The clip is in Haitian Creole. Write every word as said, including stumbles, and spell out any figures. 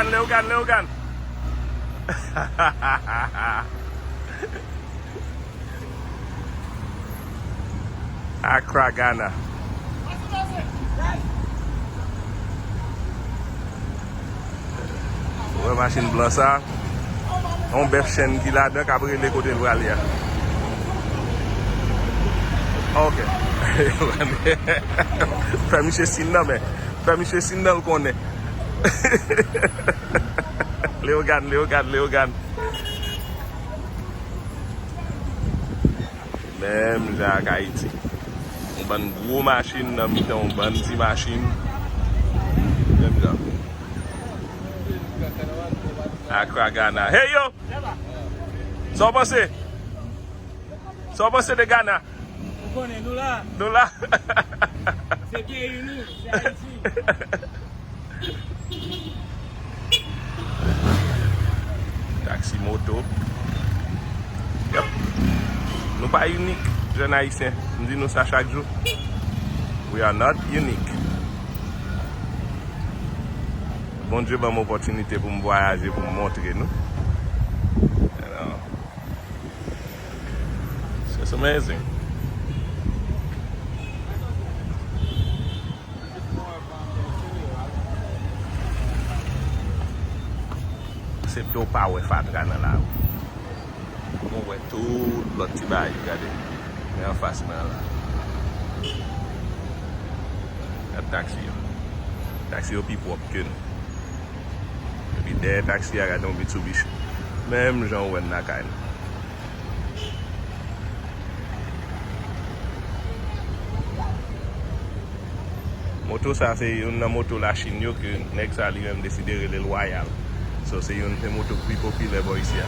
Leogane, Leogane. Accra, Ghana. Ou wè machin blan sa? Yon bèf chèn ki ladan k ap rele kote l prale a. Ok. Fè misye siy nan men. Fè misye siy nan l konnen. Leogane, Leogane, Leogane. Menm jan ak Ayiti. Yon bann gwo machin nan mitan yon bann ti machin. Menm jan. Accra, Ghana. Hey yo! Sa w panse? Sa w panse de Ghana? Ou konnen, nou la. Nou la. Se peyi nou, se Ayiti. Taksi moto. Yep. Nou pa inik, jèn ayisyen. M di nou sa chak jou. We are not unique. Bondye ban m opòtinite pou m vwayaje, pou m montre nou. You know. It's just amazing. Eksepte w pa wè fatra nan lari. Ou wè tout lòt ti bagay yo, gade. Men anfas mwen an la. Gad taksi yo. Taksi yo pi pwòp ke nou. Epi dèyè taksi a, gade yon Mitsubishi. Menm jan ou wè n lakay nou. Moto sa se youn nan moto Lachin yo ke nèg sa li menm deside rele l Royal. So se youn se moto k pi popilè bò isi a.